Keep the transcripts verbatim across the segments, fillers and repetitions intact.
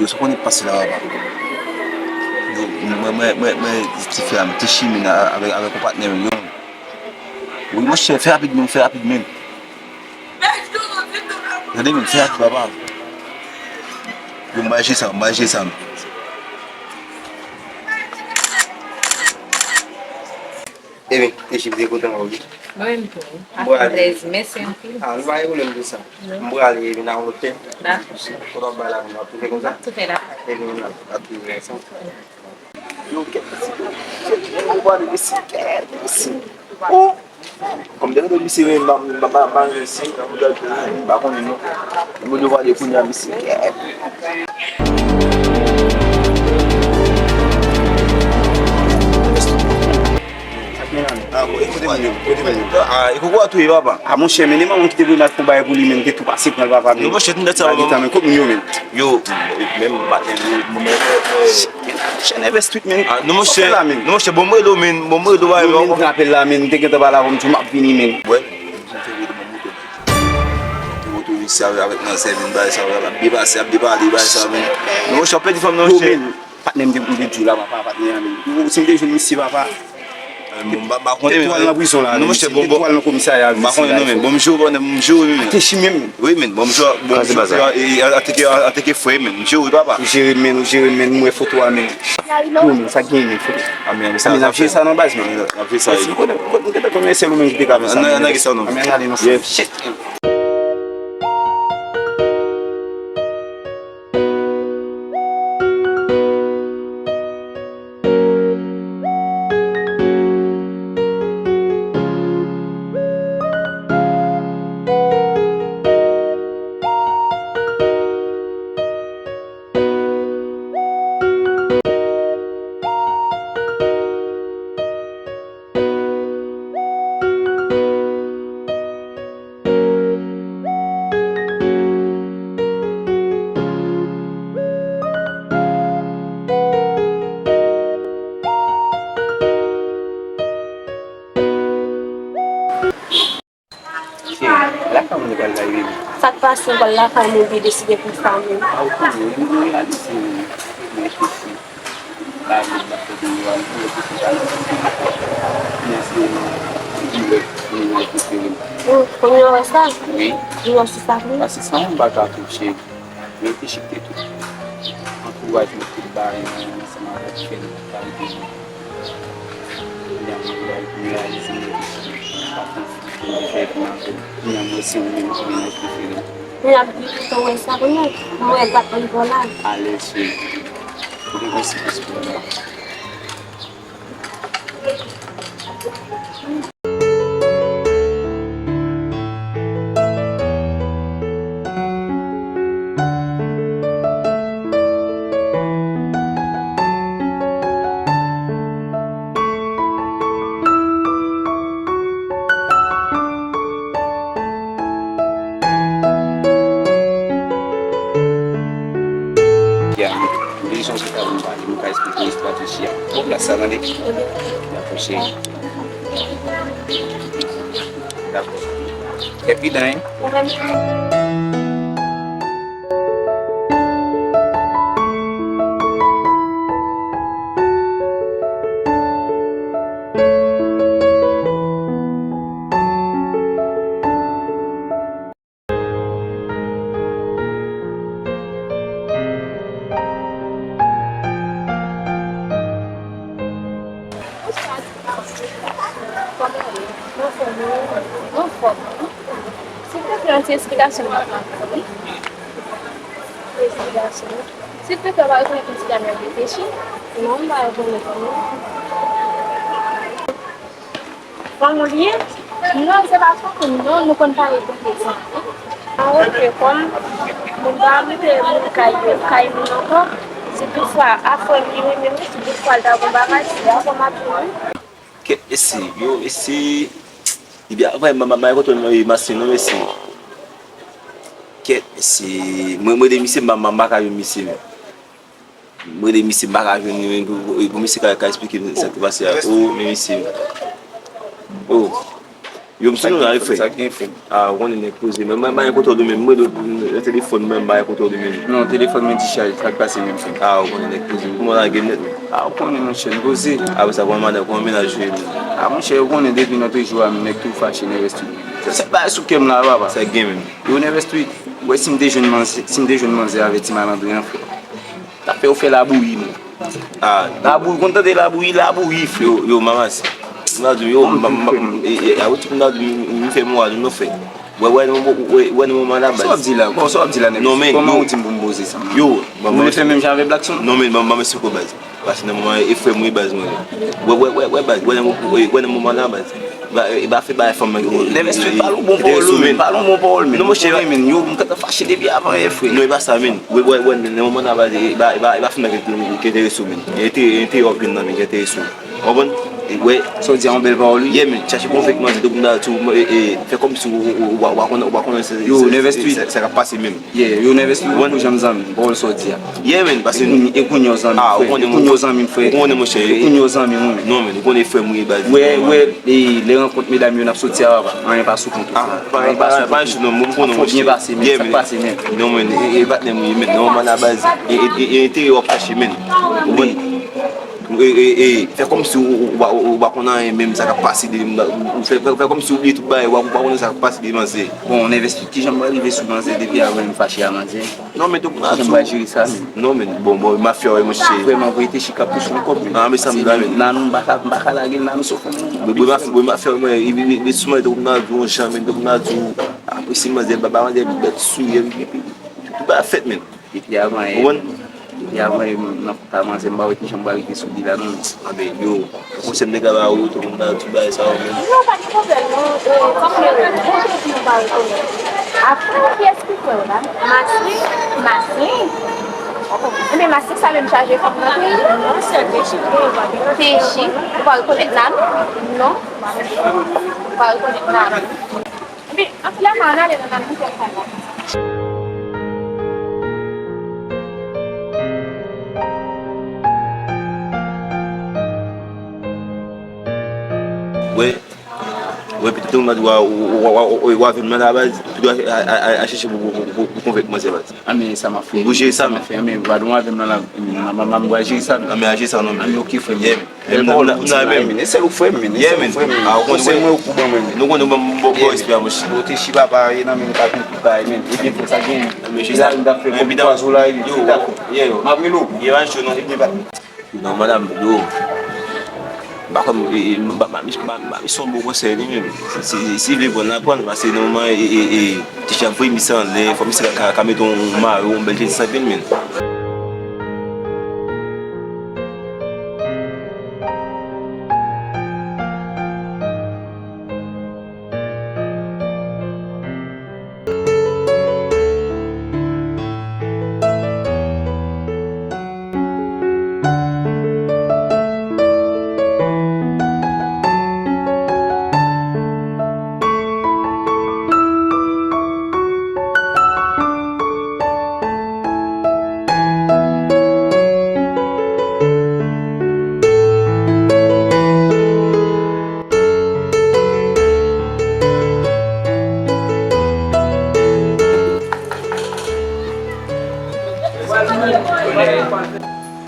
Yo, sa w konnen k pase la, papa? Yo, mwen, mwen, mwen, mwen, ti frè m, te chimè avèk, avèk yon patnè m, yo. Wi, monchè, fè rapid menm, fè rapid menm. Tande menm, fè rapid, papa. Yo, m ba je sa, m ba je sa. Ebyen, te chif de kontan wè wi. Mwen menm tou. Mwen ale. Mèsi anpil. Ah, nou pa gen pwoblèm de sa. Non. Mwen ale, vin nan lotèl. Dakò. Kote w ap bay la, nou ap toufe konsa? Toufe la. Ebyen, nou ap toufe konsa. Yo, kèt, yo, pale de si, kèt, de si. Oh! Kòm de misye, men, ba, ba, ba, ba, si, ba konnen non. Mwen devwa de kounye a, misye, kèt. Ah, bon, e kote moun yo? Kote moun yo? Ah, e koko a touye, papa. Ah, monchè, men, de manman ki te vle nat pou bay pou li, men, te tou pase pran l, papa, men. Non, monchè, tande sa, papa. Bagay tan, men, kot moun yo, men? Yo, menm maten, yo, mwen, mwen, mwen, Chèn Evè Street, men. Ah, non, monchè, non, monchè, bon, mwen rele w, men, bon, mwen rele w, men, trape l la, men, te gentan pale avè m, di m ap vini, men. Wè, men, m te rele mwen moto, men. Te moto isi avèk nan sè, men, bagay sa, ap depase, ap depale, bagay sa, men. Non, monchè, w pèdi fanm nan, monchè. Patnè m te, m te di w la, papa, patnè a, men. Ou, si m te jwenn misye, papa. Bon, m pa, m pa konnen, men. Te twal nan prizon la, men. Non, monchè, bon, bon. Te twal nan komisarya. M pa konnen, non, men. Bon, m jwe, bon, m jwe, wi, men. Te chimè, men. Wi, men. Bon, m jwe, bon, m jwe, anteke, anteke frè, men. M jwe, wi, papa. Ou jere, men, ou jere, men, m wè foto a, men. Yo, men, sa gen, men, foto. A, men, sa, n ap jere sa nan baz, men. N ap jere sa, wi. Kote, kote, kote, kote, men, se ou menm ki te ka fè sa, men. Nan, nan, nan, nan, non. Ann ale, non. Shit. Cheri, lakay mwen pral la, baby. Sa k pase, ou pral lakay mwen, ou byen deside pou sa menm? A, ou konnen, mwen reyalize, mwen reflechi. Lavi m ap fè de yo a, mwen reflechi sa nan. Men se, mwen wè, mwen wè prefere m. Ou, kòman w wè sa? Wi. Ou wè sou sa vre? Paske sa yon bagay tou, cheri. Reflechi kite tout antouraj mwen, tout bagay mwen ansanm avèk frè m, pa rete mwen. Kounye a mwen reyalize mwen reflechi, pa konn si mwen deja epi m avè w. Kounye a mwen se ou menm ki mennaj prefere m. Kounye a m pi kontan wè sa, kounye a m wè batman kò la. Alèz, cheri. Ou te gen siplis pou mwen. Ya, m te sonje sa pou m pale, m ka esplike istwa tou cheri. Bon, plas sa, tande. Dakò, cheri. Dakò. Kè pridan, hein? Kòman w ye? Anfòm, wi. Anfòm, wi. Silvouplè, yon ti esplikasyon m ap mande w, wi. Esplikasyon. Silvouplè, w pa rekonèt yon ti dam yo reflechi? Non, m pa rekonèt, non. Fanm ou li ye? Non, se pa fanm ou, non, nou konn pale de tèt sa. Ah, ok, kòm moun pa moute moun kay yo, kay moun ankò, si toutfwa a frè m li renmen m, si toutfwa l ta gon bagay, se ankò m ap di wi. Kèt, mesye, yo, mesye, li byen vrèman, ma, ma, kote m ye, masin, non, mesye. Kèt, mesye, mwen, mwen, de misye, m pa, m pa ka jwenn misye, men. Mwen rele misye, m pa ka jwenn li, men pou, pou, pou misye ka, ka esplike m sa ki pase a. O, men misye. O. Yo, m sou nou la, wi, frè. Sa k gen, frè m? A, ou konnen nèg poze. Men, men, men, kote w di menm, mwen, nan telefòn, men, men, kote w di menm. Non, telefòn mwen discharge, sa k pase menm, frè m? A, ou konnen nèg poze. Kouman w lage nèt, men? A, ou konnen, monchè, m poze. Apre sa, kòman madanm, kòman mennaj ou ye, menm? A, monchè, ou konnen, depi nan toujou a, nèg tou fache, nèg rès tou. Se sèl bagay sou kè m la, papa. Sa k gen menm? Yo, nèg rès tou, ou wè, si m te jwenn manzè, si m te jwenn manzè avè ti malandren an, frè. Sa fè yo fè labouyi, non. Ah, labouyi, konn tande labouyi, labouyi, frè. Yo, yo, manman, si. M ta di, yo, m, m, m, e, e, a, ou ti moun ta di, m, m fè mwa, nou fè. Wè, wè, nou, wè, wè, nou, manman la, baz. Sa w ap di la? Bon, sa w ap di la, nèg? Non, men, kòman yo, ou di m pou m poze sa, man? Yo, ou vle fè menm jan avè Blackson? Non, men, manman, se ko, baz. Paske nan moman e frè m wi baz mwen. Wè, wè, wè, wè baz, wè nan mo-, wè, wè nan moman la baz. Ba, e, ba fè bay fanm nan ki te, lè mèsi, pale yon bon pawòl, men, pale yon bon pawòl, men. Non, monchè, men, yo, m gentan fache depi avan yè, frè. Non, e pa sa, men. Wè, wè, wè, nan moman la baz, e ba, e ba, e ba fanm nan ki te, ki enterese w, men. E te, e te wòp youn nan, men, ki enterese w. Ou konprann? E, wè. Sa w di a, yon bèl pawòl, wi. Yeah, men. Chache konvenk manzè, tout moun la tou, e, e, fè kòmsi w, w, w, w pa konnen, w pa konnen se, yo, se, se, se, sa k ap pase menm. Yeah, yo nèvès tou, yo pou janm zanmi m, pawòl sa w di a. Yeah, man, paske e kounye a w zanmi m, frè. E kounye a w zanmi m, frè. Ou konnen, monchè. E kounye a w zanmi m, wi. Non, man, ou konnen frè m, wi, baz. Wè, wè, e, lè rankont medam yo n ap soti a, papa. Anyen pa sou kont ou, frè. Anyen pa sou kont ou. Fò byen pase, men, sa k pase, men. Non, man, e, e, patnè m, wi, men. Non, man, a baz. E, e, e, e enterè w ap chache, men. Ou konprann? E, e, e, fè kòmsi ou, ou, ou pa, ou, ou pa konn anyen menm sa k ap pase de, ou fè, fè, fè kòmsi ou bliye tout bagay, ou pa, ou pa konnen sa k ap pase de manzè. Bon, nèvès tou, kijan m pral rive sou manzè depi avan m fache a manzè? Non, men tout moun ap di w. Kijan m pral jere sa menm? Non, men bon, bon, mafya, wi, monchè. Vrèman, vre, te chika pou son kòb, men. Ah, men sa m la, men. Nan nou, m pa ka, m pa ka lage l nan nou sou fon, non. Bon, bon, mafya, bon, mafya, mwen, e, e, e, e, sou manzè, tout moun ap di w, janm, tout moun ap di w, apresye manzè, ba, ba manzè bèt sou, e, e, e, tout bagay fèt, men. Depi avan yè, depi avan yè, m nan kont a manzè, m pa wè kijan m pral rive sou li la, non. Anben, yo, konsèy m te ka ba ou, tou moun nan tout bagay sa yo menm. Non, pa gen pwoblèm, non. E, kòm yo, bon, te di nou pa rekonèt. Apre, kiyès ki frè w la? Masik. Masik? Enben, Masik sa menm chaje fanm nan peyi a? Non, sèl Techik, non, ou pa gen. Techik, ou pa rekonèt Nanou? Non. Ou pa rekonèt Nanou? Epi, anfile, ann ale nan, nan, nan kay la. Wè, wè, pitit ou, w a, w a vin nan la baz, pitit ou a, a, a, a chèche pou, pou, pou, pou konvenk manzè baz. Anben, sa m ap fè. Ou jere sa, men. Anben, pa dwon avè m nan la, m, m, m, m, m, m, jere sa, men. Anben, a jere sa, non, men. Anben, ok, frè m. Yeah, men. Bèl pawòl ou di la, men. E sèl ou frè m, men. E sèl ou frè m. Ah, ou konnen, konsèy mwen ou pou ban mwen, men. Nou konnen ban, ban, ban respè a, monchè. Yo te chiba pa ye nan men m ka konn tout bagay, men. Ebyen, frè, sa gen. Men jis la, m t ap fè kòm pwazo la, yo, yo, yo. M ap rele w. Ye pa cho, non. Ebyen, pa. Non, madanm, yo. M pa konn, e, e, m pa, m pa, m pa, m pa, se yon bon konsèy, li menm. Si, si, si li vle pran l, la pran l, paske nan moman, e, e, e, Ti chan voye misye anlè, fò misye ka, ka, ka mete yon mare, yon bèl jezi san pil, men.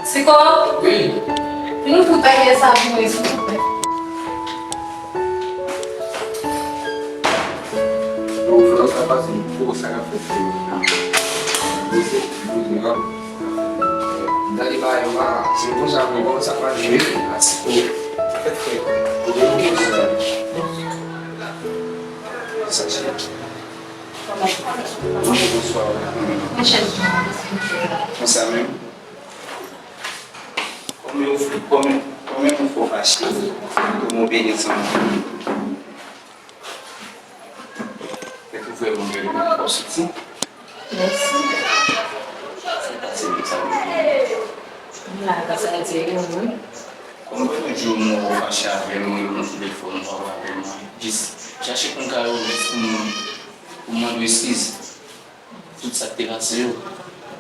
Siko? Wi. Vin fout bagay sa pou mwen, silvouplè. Yo, frè, sa pase m poko sa k ap fèt, frè. Yo, se, yo, se, yo. Gade bagay yo, mama. Se konsa, men, kòman sa pral jwe? Fèt, frè. Sa, se. Bonswa. Konsa menm. Kòm yo, kòm, kòm yon fò fache, kòm yon byen sanm. Fèt ou vrèman bèl, ou soti. Mèsi. Sa pase, sa pase. M la, sa di, wi. Kòm toujou, m wè w fache avè m, ou nan telefòn, ou pa avè m. Jis chache konn kare w, jis pou m, pou m mande w eskiz. Tout sa k te pase yo.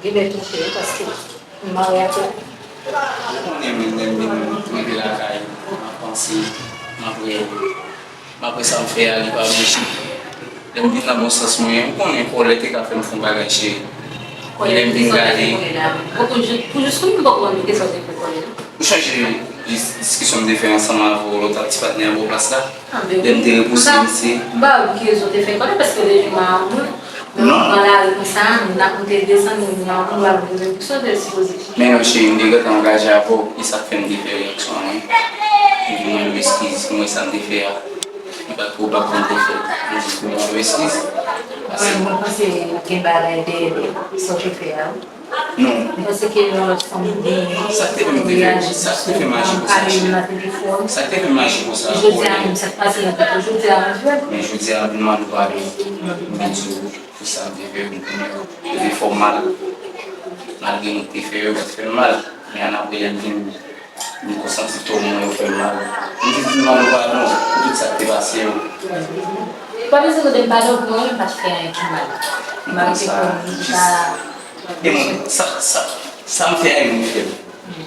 Genlè touche, paske m mare avè w. Ou konnen, men, lè m vin rive lakay, m ap panse, m ap rele. Malgre sa m fè a, li pa vle chanje. Lè m vin nan bon sans mwen, ou konnen kòlè te ka fè m fè yon bagay, cheri. Lè m vin gade. Pou jis, pou jis kounya m pa konn ki sa w te fè kòlè. Ou sonje jis diskisyon m te fè ansanm avè w lòt ak ti patnè a bò plas la? Lè m te repouse misye. M pa wè ki rezon te fè kòlè, paske deja m a mwen. Non. Nan lari konsa, moun ap monte desann, moun ap, moun ap bezwen pou sòt, l sipoze. Men non, cheri, m te gentan angaje avè w, e sa k fè m te fè reyaksyon an, wi. M vin mande w eskiz, m wè sa m te fè a. Li pa t pou w pa konn te fè. M di pou mande w eskiz. Mwen, mwen panse gen bagay dèyè sa w te fè a, wi. Non. Mwen panse ke yon lòt fanm gen. Sa k te fè m te fè, sa k te fè m aji konsa, cheri? Sa k te fè m aji konsa? Jodi a menm, sa k pase nan tèt ou, jodi a menm. Men jodi a, m vin mande w padon. M vin di w pou sa m te fè, m konnen yo te fè w mal. Malgre mwen te fè yo, yo pa t fè m mal. Men annapre, lè m vin, m konsanti tò mwen, yo fè m mal. M di, vin mande w padon pou tout sa k te pase yo. Ou pa bezwen mande m padon pou mwen, mwen pa t fè anyen ki mal. M pa rete pou mwen, m pa. E mwen, sa, sa, sa m fè a, e mwen fè l.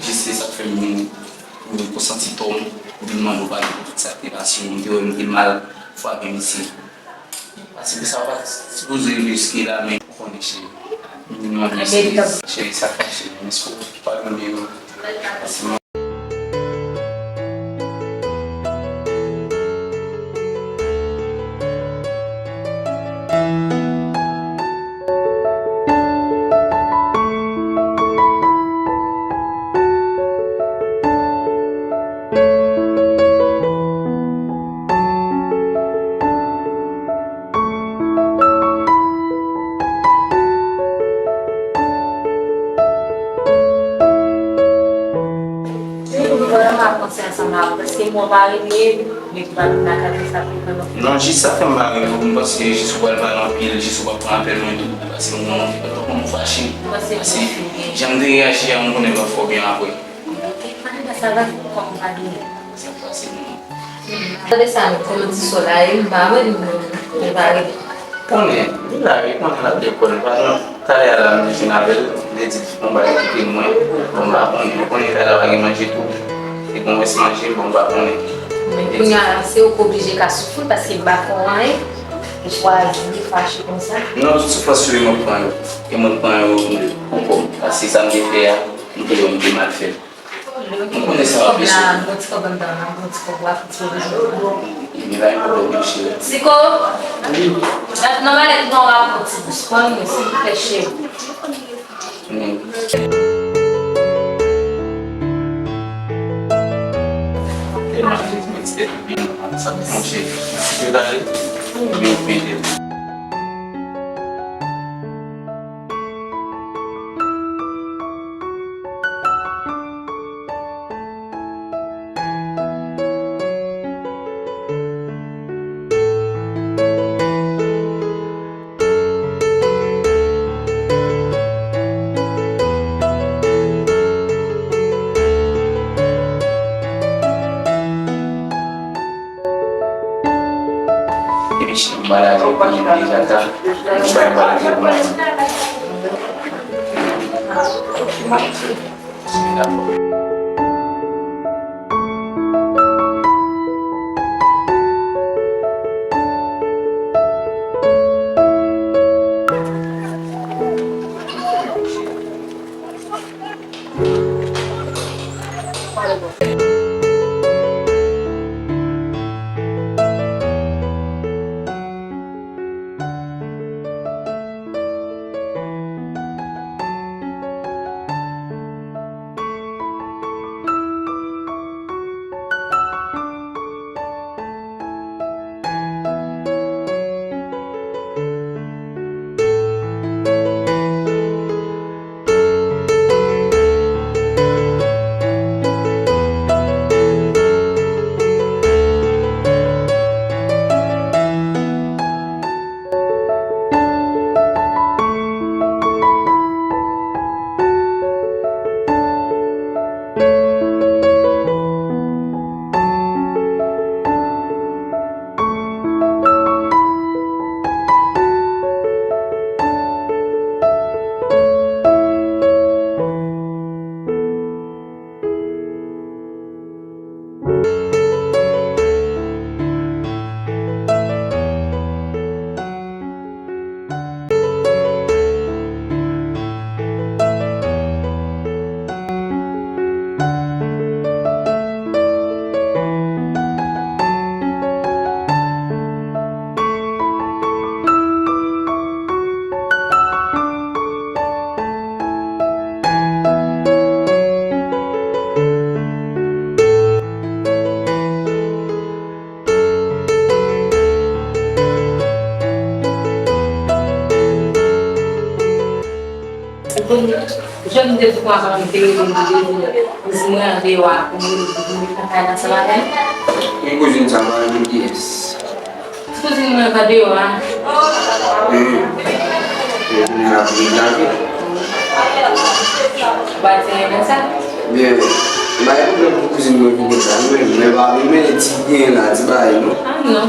Jis se sa k fè m vin, vin konsanti tò m, vin mande w padon pou tout sa k te pase yo. M te wè m te mal frape misye. Paske sa pa t sipoze rive jiske la, men ou konnen, cheri. M vin mande w eskiz, cheri, sa fache m. Èske w padone m? Paske mwen Mwen pa panse ansanm avè w, paske mwen pa renmen, men ki pa vin lakay mwen, sa pou mwen. Non, jis sa fè m pa renmen w, m panse jis ou pral pale anpil, jis ou pa pran apèl mwen tou, paske mwen, mwen, mwen fache. Paske jan m te reyaji a, m konnen pa fè w byen apre. Sa va, kòman w pa byen? Sa pase, non. Gade sa, kòman ti sò la ye, m pa wè l, men, men pa rele. Konnen, li la, wi, konnen l ap lekòl, li pa nan, talè a la, m te fin avè l, m te di l, bon, ba, kite mwen, bon, m pa konnen, ou konnen, talè a pa gen manje tou, li gon rès manje, bon, m pa konnen. Men kounye a, se ou k oblije ka soufri, paske m pa fè w anyen, ou chwazi fache konsa. Non, tout soufrans yo, e mwen k pran yo, e mwen k pran yo pou kò m, paske sa m te fè a, m te wè m te mal fè l. Mwen konnen sa w ap eseye. Bon ti kòb anndan, bon ti kòb, w a fouti yo bezwen. Li pa gen pwoblèm, non, cheri. Siko, dat nan malèt mwen w a pran ti bous, pran li, silvouplè, cheri. Mm. E manje, mwen ti tèt byen, sa manje. Mwen ti tèt ale, byen, byen tèt. Epi si nou pa lage pou nou deja ta, nou bay pale de mwen. Mwen te di konsa, mwen te rele, mwen te di, kouzin mwen andeyò a, pou mwen rele, pou mwen lakay la, sa va byen? Yon kouzin sa va byen, yes. Ti kouzin mwen andeyò a. Hmm. Mwen konnen l ap viv lavi. Ou pa di anyen konsa? Byen, m pa gen pwoblèm pou kouzin mwen vini la, non, men pa, men ti byen la, ti bagay, non. Ah, non.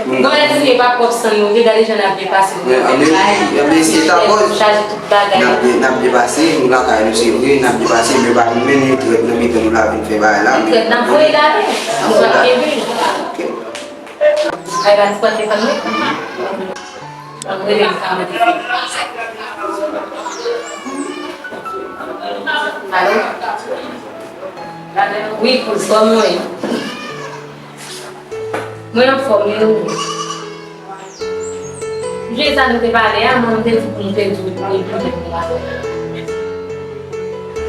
Bon, lè di pa pwòp san nou, gade jan n ap byen pase. Men, anben, anben, se ta kòz. Chaje tout bagay. N ap byen, n ap byen pase, nou lakay nou, se vre, n ap byen pase, men pa nou mennen trèt nan mitan nou la vin fè bagay la. Trèt n ap voye l ale. N ap voye l ale. Ok. Ay, ba, ti pran telefòn mwen. An rele m ka mande. Alo? Wi, kouz, kòman w ye? Mwen anfòm, e ou? Jwe sa nou te pale a, mwen te di pou nou te di pou nou te di pou nou.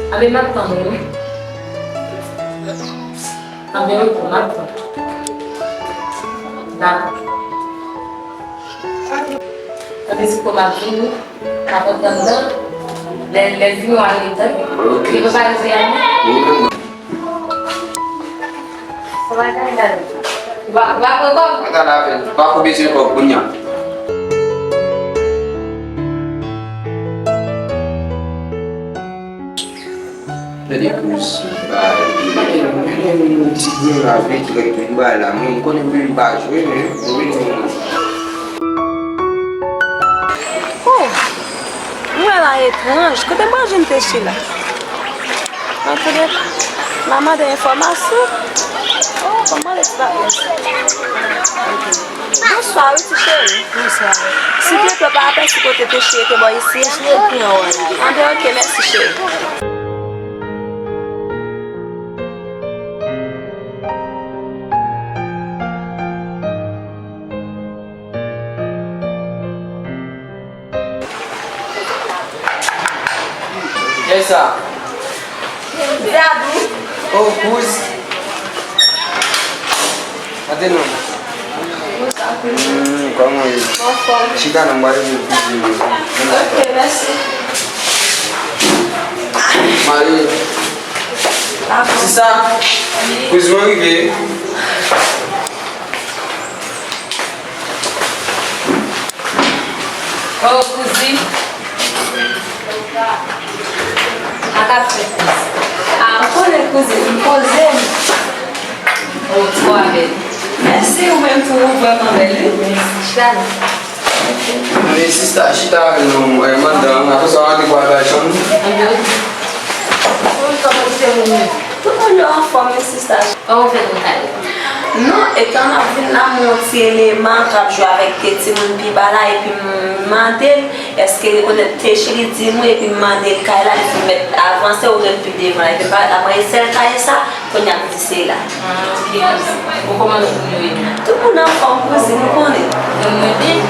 Anben, m ap tann ou wi. Anben, ok, m ap tann. Dakò. Tande si kò m ap vini, m ap antann nan. Lè, lè vini w ale tann. Ok. Li pa pale se a non? Wi, non. Ou pa, ou pa pran kòb? Mwen ta lave l. Pa pou bezwen kòb kounye a. Tande kouz, bay, bay, ti grenn la vle trèt tout bay la, mwen konnen pou m pa jwe, men, wi, non. Oh! Mwen la etranj, kote mwen jwenn Techi la? Antouka, m a mande enfòmasyon. Oh, kòman lè ti bagay sa? Bonswa, wi, ti cheri. Bonswa. Silvouplè, pa apèsi kote Techi rete bò isi a? Techi rete anwo la. Anben, ok, mèsi, cheri. Kiyès sa? Dadou. Oh, kouz. Antre non. Bonsoir, kouz. Hmm, kòman w ye? Anfòm. Chita non, m pral rele kouzin mwen. Ok, mèsi. Marie. Dakò. Sista, kouz mwen rive. Oh, kouzin. Sa k ap fèt, kouzin? Ah, m konnen, kouzin, m poze m. Oh, ou twò bèl. Mèsi, ou menm tou, ou vrèman bèl, wi. Mèsi, chita non. Men sista, chita avè nou, eh, madanm, apre sa, w antre pou al bay chanm. Anben, ok. Tout moun yo anfòm, wi, sista. Kòman w fè konn kay la? Non, etan m ap vin la, m wè yon ti eleman k ap jwe avèk de timoun pi ba la, epi m mande l, èske li rekonèt Techi, li di m wi, epi m mande l kay la, li di m mèt avanse, ou ret pi devan la, epi l parèt la, mwen, e sèl kay sa, kounye a m di se la. Ah, ok, kouzin. Bon, kòman lòt moun yo ye? Tout moun anfòm, kouzin, ou konnen. Granmoun yo byen?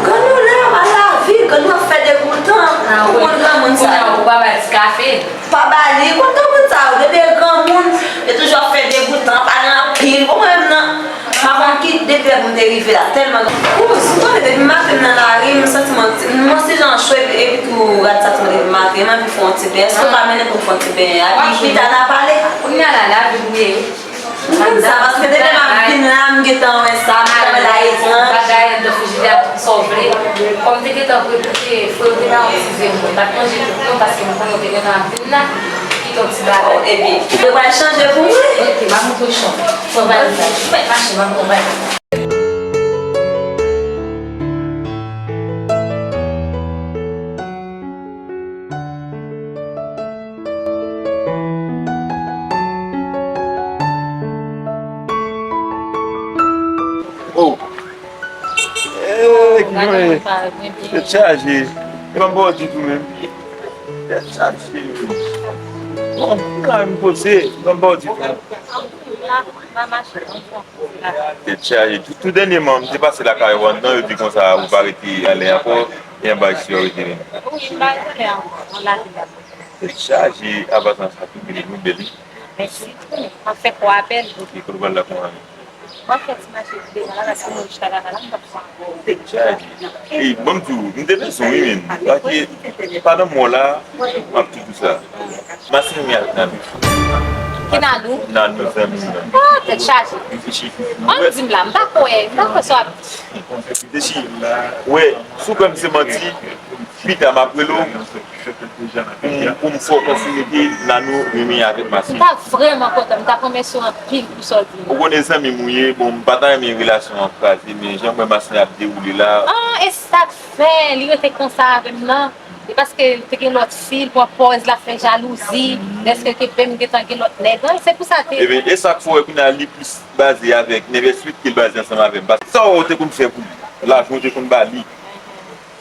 Granmoun la, pa lavi, granmoun ap fè degoutan. Ah, ou konn granmoun sa yo. Kounye a, ou pa ba ti kafe. Pa ba li, konn granmoun sa yo, depi e granmoun, yo toujou ap fè degoutan, pale anpil. Bon, mwen menm nan, m pa konn ki, depi lè pou m te rive la, tèlman. Kouz, ou konnen depi maten m nan lari, m santi mwen, mwen se jan cho, epi, epi tou rad sa tou depi maten, m anvi fè yon ti benyen. Èske w ka mennen pou m fè yon ti benyen? Epi pita n a pale. Kounye a la, lavi m ye wi. M konn sa, paske depi m ap vin la, m gentan wè sa, m gentan wè la etranj. Bagay anndan frijidè a, tout sa w vle. Kòm m te gentan prepare, frè, te ba yon ti zen mwen. M pa t manje tout non, paske m konnen w te gentan ap vin la. Kite yon ti bagay. Oh, ebyen, ou te pral chanje pou mwen? Ok, m ap montre w chanm. Pran valiz la. Mache, m ap pran valiz la. Oh. Eh, ki jwe. Tèt chaje. E pa m pa w ditou menm. Tèt chaje. Bon, m la, m poze. E pa m pa w ditou. Tèt chaje. Tou, tou dènyèman, m te pase lakay ou anndan, yo di konsa ou pa rete anlè ankò, e anba isi w rete menm. Wi, m pa rete anlè ankò, m lakay la. Tèt chaje, apa sa, sa tou byen, nou bèl wi. Mèsi. M ap fè kò a bèl. Ok, kote w pral la kounye a? W ap fè ti mache devan la, paske mwen jis ta lakay la, m p ap fè anyen. Ey, ban m di w, m te bezwen w, wi, menm. Paske, pandan m wè w la, m ap di w sa. Masin mwen avèk Nanou. Ki Nanou? Nanou, zanmi m nan. Ah, tèt chaje. Reflechi. An di m la, m pa kwè, m pa kwè sa w ap di. Reflechi. Wè, si w kwè m se manti, pita m ap rele w pou m, pou m fè w konfime ke Nanou renmen avèk Masin. M ta vrèman kontan, m ta remèsye w anpil pou sa w di m nan. Ou konnen zanmi m ou ye, bon, m pa ta renmen relasyon an kraze, men jan m wè Masin ap dewoule la. Ah, e sa k fè li rete konsa avè m nan? E paske l te gen lòt fi, l pran pòz, l ap fè jalouzi, dèske ke menm gentan gen lòt nèg, an, se pou sa te. Ebyen, e sa k fè w wè kounye a li plis baze avèk Nèvès uit ke l baze ansanm avè m. Paske sa w te konn fè pou li, lajan w te konn ba li,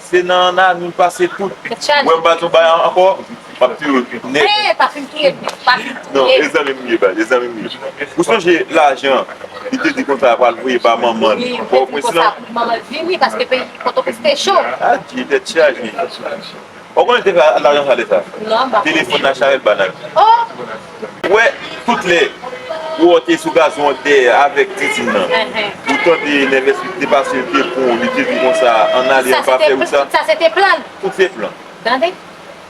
se nan Nanou l pase tout. Tèt chaje. Wè m pa t yon bagay ankò, m ap touye w nèt. Hey, pa fin touye m, pa fin touye m. Non, e zanmi m ye, baz, e zanmi m ye. Ou sonje lajan, li te di konsa, pral voye ba manman l. Wi, Pòtoprens lan. Manman l vini, paske peyi Pòtoprens te cho. Adye, tèt chaje. Ou konnen te fè lajan sa lè sa? Non, m pa konnen. Telefòn nan Charel ba nan. Oh! Ou wè, tout lè ou te sou gazon dèyè avèk Titine nan. Enhen. Ou tande Nèvès li te pase, li te pran w, li te di konsa, ann ale, ann pa fè ou sa. Sa se te plan l. Tout se plan. Tande.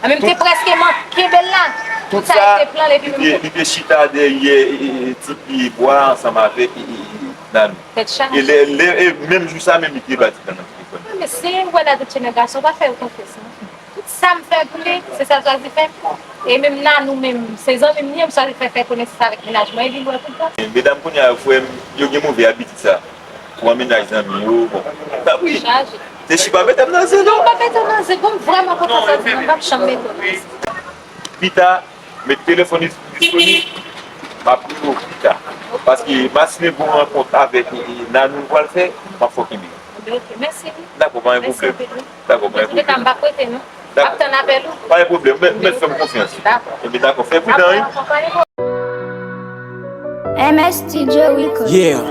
A, men m te prèske man kenbe l la. Tout sa, se te plan l epi li te, li te chita dèyè, e, e, e, ti pye bwa ansanm avèk, e, e, e, Nanou. Tèt chaje. E lè, lè, e menm jou sa menm, li te ba Titine nan telefòn. Ah, men si w wè la de tchene gason, pa fè yo konfyans non. Tout sa m fè pou li, se sa l chwazi fè. E menm Nanou menm, se zanmi m li ye, m chwazi fè, fè konesans avèk mennaj mwen, epi l wè konsa. Medam kounye a yo, frè m, yo gen move abitid sa. Pran mennaj zanmi yo, bon. Tanpri. Chaje. Se Chiba mete m nan zen, non? Non, pa mete w nan zen, bon, m vrèman kontan sa w di, non, m p ap janm mete w nan zen. Pita, met telefòn disponib, m ap rele w pita. Paske Maslen gon rankont avèk, e, e, Nanou l pral fè, m ap fè w kenbe. Enben, ok, mèsi wi. Dakò, pa gen pwoblèm. Mèsi anpil wi. Dakò, pa gen pwoblèm. An tou ka, m p ap rete non. M ap tann apèl ou. Pa gen pwoblèm, mèt, mèt fè m konfyans. Dakò. Enben, dakò, fè pridan wi. Dakò, pa gen pwoblèm. M S Studio Record. Yeah.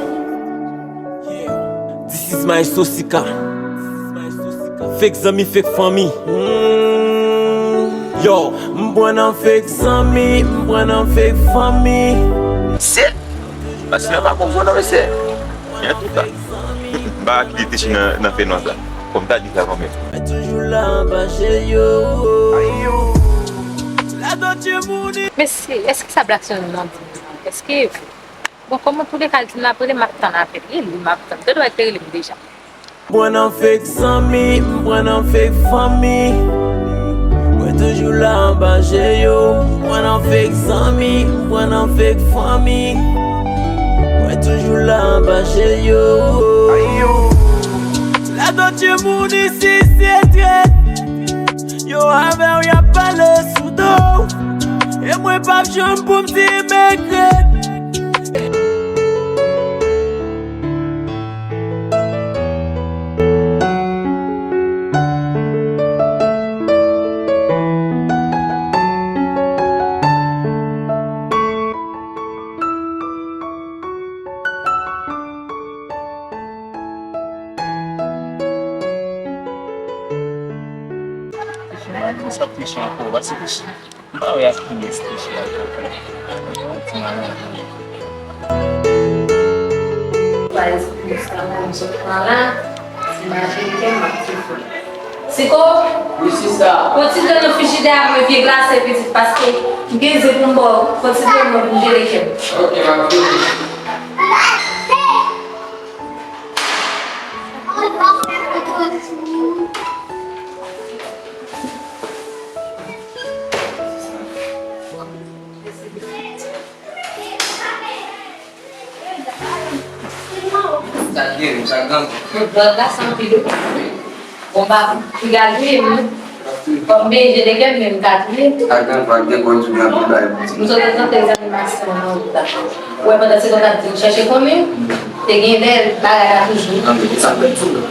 This is Maestro Sika. Fake zanmi, fake fanmi. Mm. Yo, m pran nan fake zanmi, m pran nan fake fanmi. Se Maslen pa konprann non, mesye. Men antouka, m pa kite Techi nan, nan fè nwa sa. Kòm ta di sa kanmenm. Mwen toujou la anba je yo. Mesye, èske sa Blackson nan di? Èske bon, kòman pou de ka l di m l ap rele m, m ap tann apèl li, li m ap tann. Te dwe te rele m deja. Pran nan fake zanmi, m pran nan fake fanmi. Mwen toujou la anba je yo. Pran nan fake zanmi, m pran nan fake fanmi. Mwen toujou la anba je yo. Ladan timoun isi se trèt. Yo avè w y ap pale sou do w. E mwen p ap janm pou m di m regrèt. Sa ap triche ankò, pa se triche. M pa wè ak kiyès Techi ap fè. Ti madanm. Ti madanm sot pran la, ti mache kè m ap ti fè. Siko, wi, sista. Pran ti dlo nan frijidè a, mwen vye glase, pitit, paske m gen ze pou m ba w. Pran ti dlo nan pou m jere kè m. Ok, m ap jere. Sa t gen, sa t gen. Bon, dwòl la, se anpil, wi. Bon, ba, piga l touye m, wi. Kòm beze de kè m, men m ka touye. Sa t gen, sa t gen, konn sou nan tout bagay. M sot tande zanmi Maslen nan wout la. Ou wè, pandan se konsa, m t ap di m chèche konnen, te gen lè bagay la toujou. Nan, men sa fè tou.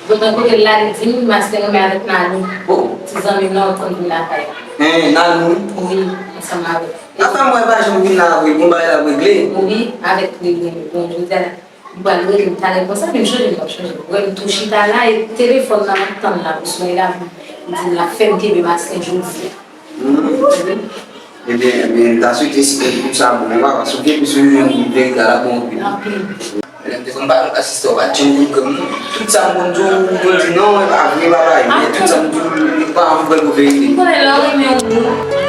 Botan kote l la, li di m, Maslen renmen avèk Nanou. Oh. Ti zanmi m nan, ou konn vin lakay la. Hein, Nanou? Wi, ansanm avèk. Afè m wè pa janm vin la vre, gon bagay l ap regle. Wi, avèk li, wi, bon, jodi a la, li pral rele m talè konsa, men m chonje m p ap chonje. Ou wè m tou chita la, e telefòn nan m ap tann la pou sonnen la, li di m l ap fè m kenbe Maslen jodi a. Hmm. Wi. Ebyen, ebyen, m ta swete si tout sa bon, men pa, paske w gen plis yon moun vin la, la bon anpil. Anpil. Mwen te konn pale ak sista w, pa t janm konn kòm non. Tout sa m konn di w, ou konn di non, e pa vre, papa, men tout sa m di w, li pa anvi pran pou verite. M konnen lè w renmen yon moun.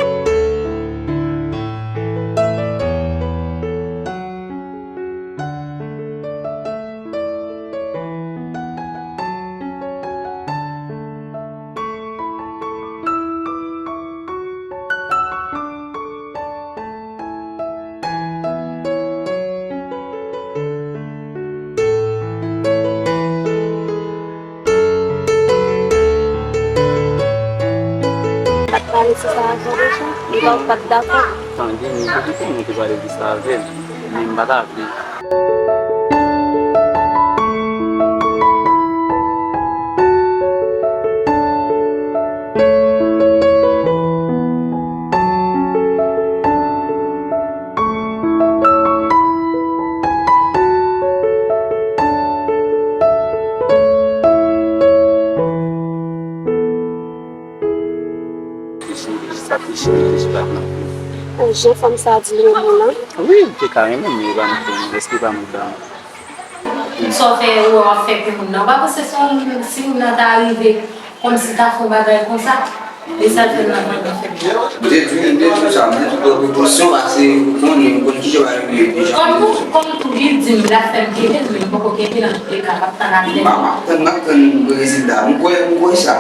Pat pale sou sa avan deja? Li pa, ou pa t dakò? Tande, mwen te konnen mwen te pale de sa avè l, men m pa ta vle. Sa te cheri, sa te cheri. O, jan fanm sa a di renmen w lan. Wi, m te ka renmen l, men e pa m ki renmen l. Èske e pa m ki renmen l? Sa w fè, ou wè w ap fè pou moun nan. Ou pa panse si yon, si moun nan ta rive kòmsi ta fè yon bagay konsa, e sa l fè l nan vann nan fè byen. M te di w, m te di w sa, m te di w pran prekosyon, paske ou konnen, m konn kijan bagay yo ye deja. Kòm tou, kòm tou, li di m l ap fè m kenbe l, men m poko kenbe l, antouleka, m ap tann apèl. M ap, m ap tann, m ap tann rezilta. M kwè, m kwè sa.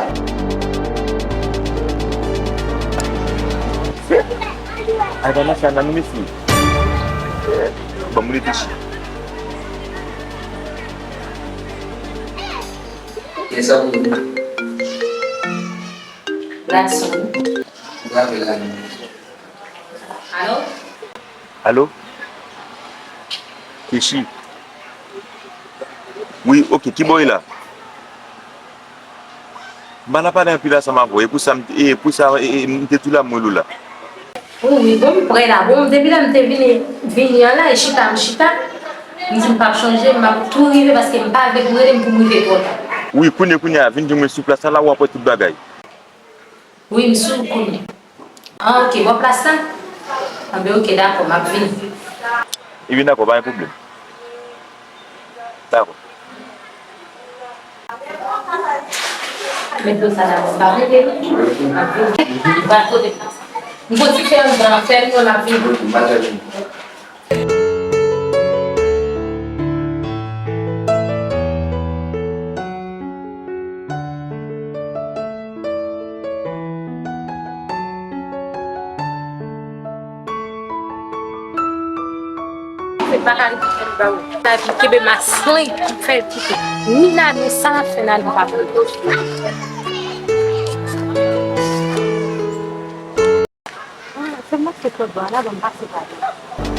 Ay, pa nan sa, nan nou mesi. Ban m reflechi. Kiyès sa pou ou? Blackson. Ou ka apèl la non. Alo? Alo? Kechi? Wi, oke, kibò w ye la? M pa nan pale anpil ansanm avè w, e pou sa m, e pou sa, e, e, m te di w la m rele w la. Wi, wi, bon, m prè la. Bon, depi lè m te vini, vini an la, e chita, m chita. M di m p ap chanje, m ap tou rive paske m pa vle pou rele m pou m rive twò ta. Wi, kounye, kounye a, vin jwenn mwen sou plas la, la w ap wè tout bagay. Wi, m sou kounye. Ah, oke, bò plas la? Anben, oke, dakò, m ap vini. Ebyen, dakò, pa gen pwoblèm. Dakò. Met dlo sa dabò, m pa vle. M ap vini. M pral pote plas la. M konn ti fè andan, fè l, m ap vini. Se pa ka rive fè l ba ou. Sa vin kenbe maslen, fè l kite. Ni Nani, sa l ap fè Nani, m pa vle. Ah, se mwen ki sot bò la, ban m pase pa li.